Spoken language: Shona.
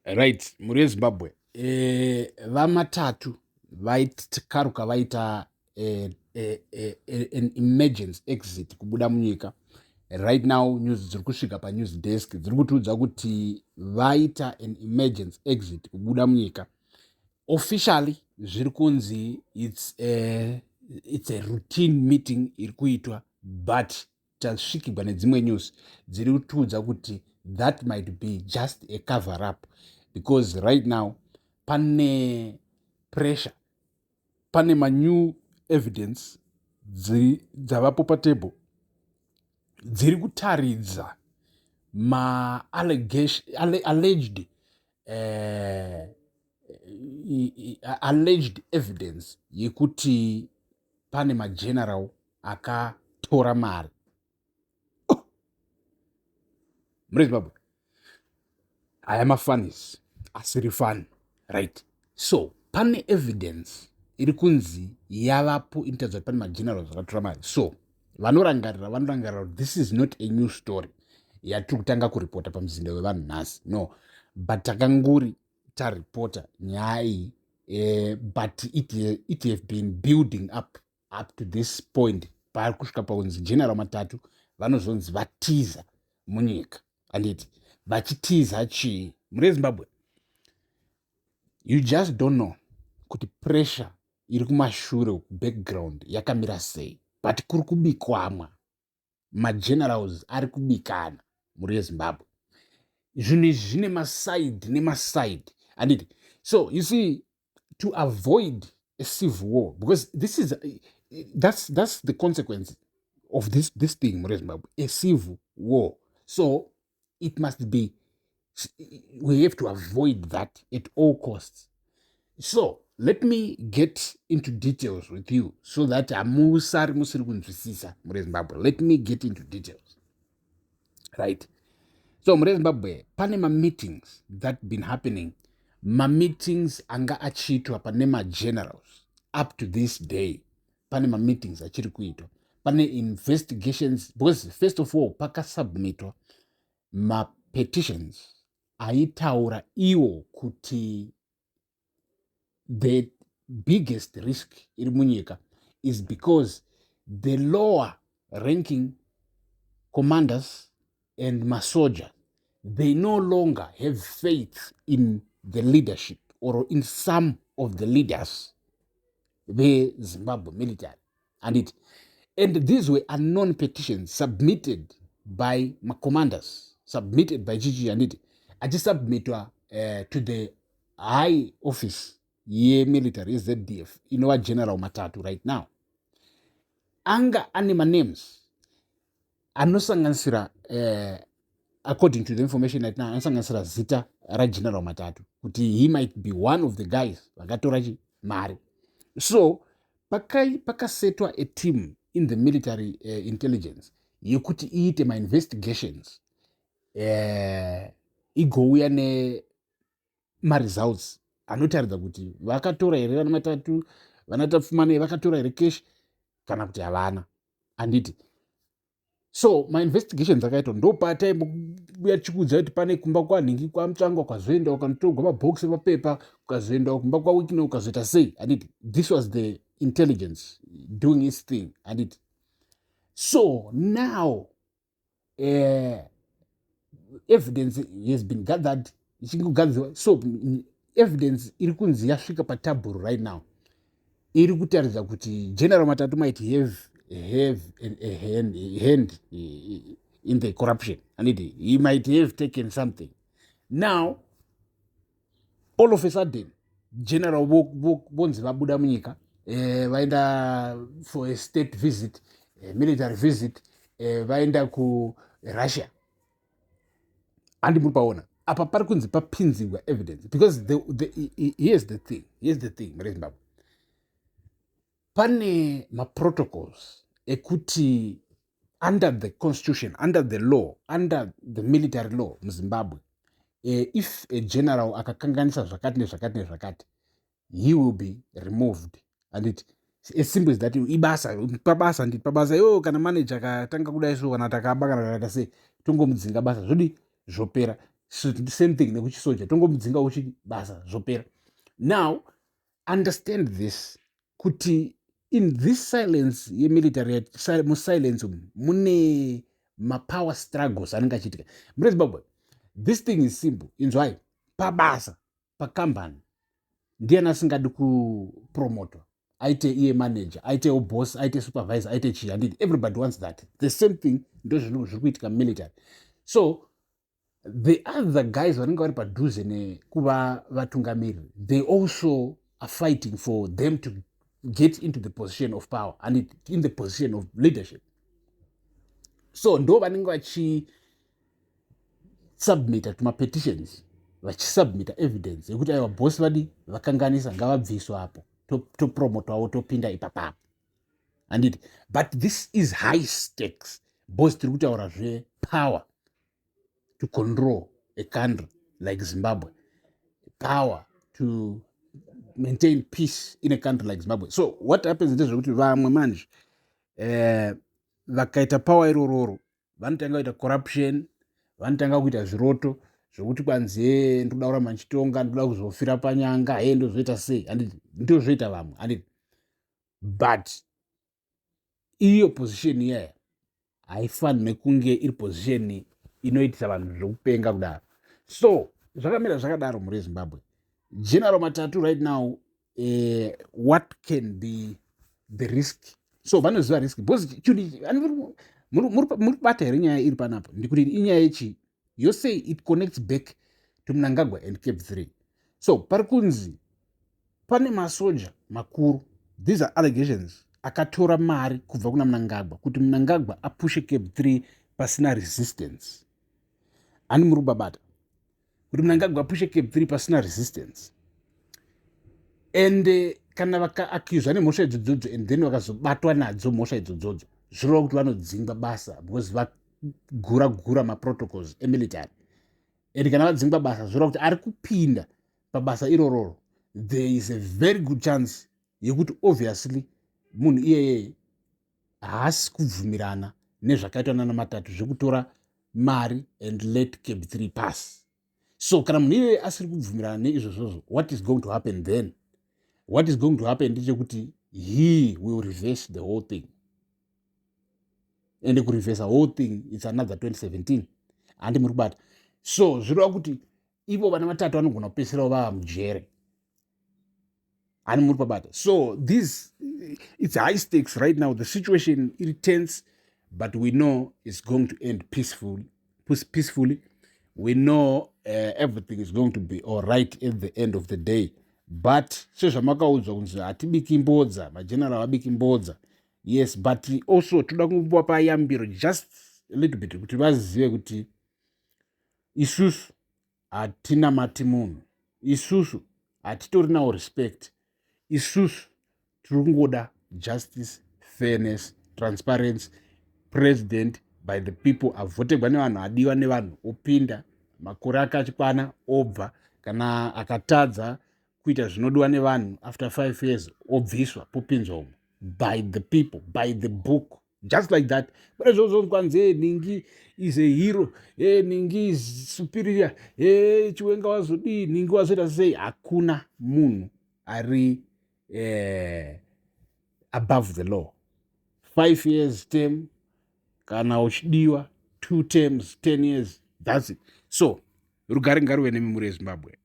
Right, mhuri yeZimbabwe, vaMatatu vaikaruka vaita an emergency exit kubuda munyika. Right now news dziri kusvika panews desk dziri kutiudza kuti vaita an emergency exit kubuda munyika. Officially zviri kunzi it's a routine meeting iri kuitwa, but tasvikirwa nedzimwe news dziri kutiudza kuti that might be just a cover up, because right now pane pressure, pane manew evidence dzavapo patable dziri kutaridza maalleged alleged evidence yekuti pane mageneral akatora mari. Oh! Muri Zimbabwe, haya mafanis asiri fun, right? So pane evidence iri kunzi yavapo inotaridza kuti pane magenerals akatora mari. So vanorangarira kuti this is not a new story yatiri kutanga kuripota pamuzinda wevanhu nhasi, no, but takanguri taripota nyaya iyi, but it have been building up to this point pari kusvika pakunzi General Matatu vanozonzi vatiza munyika. Handiti vachitiza chii? Muri Zimbabwe, you just don't know kuti pressure iri kumashure, background yakamira sei, but kuri kubikwamwa, magenerals ari kubikana. Mhuri yeZimbabwe, zvinhu izvi zvine maside nemaside, handiti? So you see, to avoid a civil war, because this is that's the consequence of this thing, mhuri yeZimbabwe, a civil war. So it must be we have to avoid that at all costs. So let me get into details with you so that hamusari musiri kunzwisisa. Mhuri yeZimbabwe, let me get into details, right? So mhuri yeZimbabwe, pane mameetings that been happening, mameetings anga achiitwa pane magenerals up to this day. Pane mameetings achiri kuitwa, pane investigations, because first of all pakasubmitwa mapetitions aitaura iwo kuti the biggest risk iri munyika is because the lower ranking commanders and masoldier, they no longer have faith in the leadership or in some of the leaders veZimbabwe military, and these were unknown petitions submitted by macommanders, submitted by chichi, handiti, achisubmitwa to the high office yemilitary, yeZDF, inova General Matatu right now. Anga ane manames anosanganisira, according to the information right now, anosanganisira zita raGeneral Matatu, kuti he might be one of the guys vakatora chi mari. So pakasetwa a team in the military intelligence yekuti iite mainvestigations, igouya nemaresults anotaridza kuti vakatora here vana Matatu, vana Tapfumanei vakatora here cash kana kuti havana, handiti? So mainvestigations akaitwa, ndopataimbobuya tichikuudza kuti pane kumba kwanhingi, kwaMutsvangwa, kwazoenda ukanotorwa mabhokisi emapepa, ukazoenda kumba kwaWicknell, ukazoita sei, handiti? This was the intelligence doing its thing, handiti? So now evidence has been gathered, ichingogadzirwa. So evidence iri kunzi yasvika patabhuru right now iri kutaridza kuti General Matatu might have a hand in the corruption, and he might have taken something. Now all of a sudden general vonzi vabuda munyika, vaenda for a state visit, a military visit, vaenda kuRussia, handi muri paona apa pari kunzi papinzirwa evidence? Because here's the thing, mune Zimbabwe pane maprotocols ekuti under the constitution, under the law, under the military law muZimbabwe, if a general akakanganisa zvakati nezvakati nezvakati, he will be removed, handiti? As simple as that. Ibasa pabasa, handiti? Pabasa iwo kana manager akatanga kudai so, kana takaba, kana takaita sei, tongomudzinga basa, zvodi zvopera. Same thing nekuchisoja, tongomudzinga uchi basa, zvopera. Now understand this, kuti in this silence yemilitary, musilence umu mune mapower struggles anenge achiitika mune Zimbabwe. This thing is simple. Inzwai, pabasa, pakambani, ndiani asingadi kupromotwa, aite iye manager, aitewo boss, aite supervisor, aite chii, handiti? Everybody wants that. The same thing ndo zviri kuitika military. So the other guys vanenge vari padhuze nekuva vatungamiriri, they also are fighting for them to get into the position of power and in the position of leadership. So ndo vanenge vachisubmita tumapetitions, vachisubmita evidence yekuti aiwa, bosi vadi vakanganisa, ngavabviswa apo, topromotwawo, topinda ipapapo, handiti? But this is high stakes, boss. Tiri kutaura zvepower to control a country like Zimbabwe, power to maintain peace in a country like Zimbabwe. So what happens ndezvekuti vamwe manje vakaita power irororo, vanotanga kuita corruption, vanotanga kuita zviroto zvokuti kwanzi, "E, ndoda kuramba ndichitonga, ndoda kuzofira panyanga, he, ndozoita sei," handiti? Ndozvoita vamwe, handiti? But iyo position iyaya haifaniri kunge iri position inoitisa vanhu zvokupenga kudaro. So zvakamira zvakadaro mhuri yeZimbabwe. General Matatu right now, what can be the risk? So vanoziva risk because muri kubata here nyaya iri panapa? Ndikuti inyaya yechi yose, it connects back to Mnangagwa and CAB 3. So pari kunzi pane masoja makuru, these are allegations, akatora mari kubva kuna Mnangagwa kuti Mnangagwa apushe CAB 3 pasina resistance. Hani muri kubabata kuti Mnangagwa apushe CAB 3 pasina resistance? And kana vakaakuzwa nemhosva idzodzodzo and then vakazobatwa nadzo mhosva idzodzodzo, zvoreva kuti vanodzingwa basa because vagura gura maprotocols emilitary. And kana vadzingwa basa, zvoreva kuti ari kupinda pabasa irororo, there is a very good chance yekuti obviously munhu iyeyeye haasi kubvumirana nezvakaitwa nana Matatu zvekutora mari and let CAB 3 pass. So kana munhu iyeye asiri kubvumirana neizvozvozvo, what is going to happen then? What is going to happen ndechekuti he will reverse the whole thing, and kureverse whole thing, it's another 2017, handi muri kubata? So zvireva kuti ivo vana Matatu vanogona kupedzisirawo vava mujere, hani muri pabata? So this, it's high stakes right now. The situation iri tense, but we know it's going to end peacefully. We know everything is going to be all right at the end of the day. But sezvamakaudzwa kunzi hatibiki mbodza, mageneral vabiki mbodza, yes, but also toda kuvapa yambiro just a little bit kuti vazive kuti isusu hatina mati munhu, isusu hatitorinawo respect, isusu tiri kungoda justice, fairness, transparency. President by the people, avhotegwa nevanhu, adiwa nevanhu, opinda, makore ake achikwana obva. Kana akatadza kuita zvinodiwa nevanhu, after 5 years obviswa, popinzwa umwe by the people, by the book, just like that. Kwete zvozvo kwanzi, "E, ningi is a hero, e, ningi is superior, e, Chiwenga wazodii, ningi wazoita sei." Hakuna munhu ari above the law. 5 years term kana uchidiwa, two terms, 10 years, that's it. So rugare ngaruve nemi, mhuri yeZimbabwe.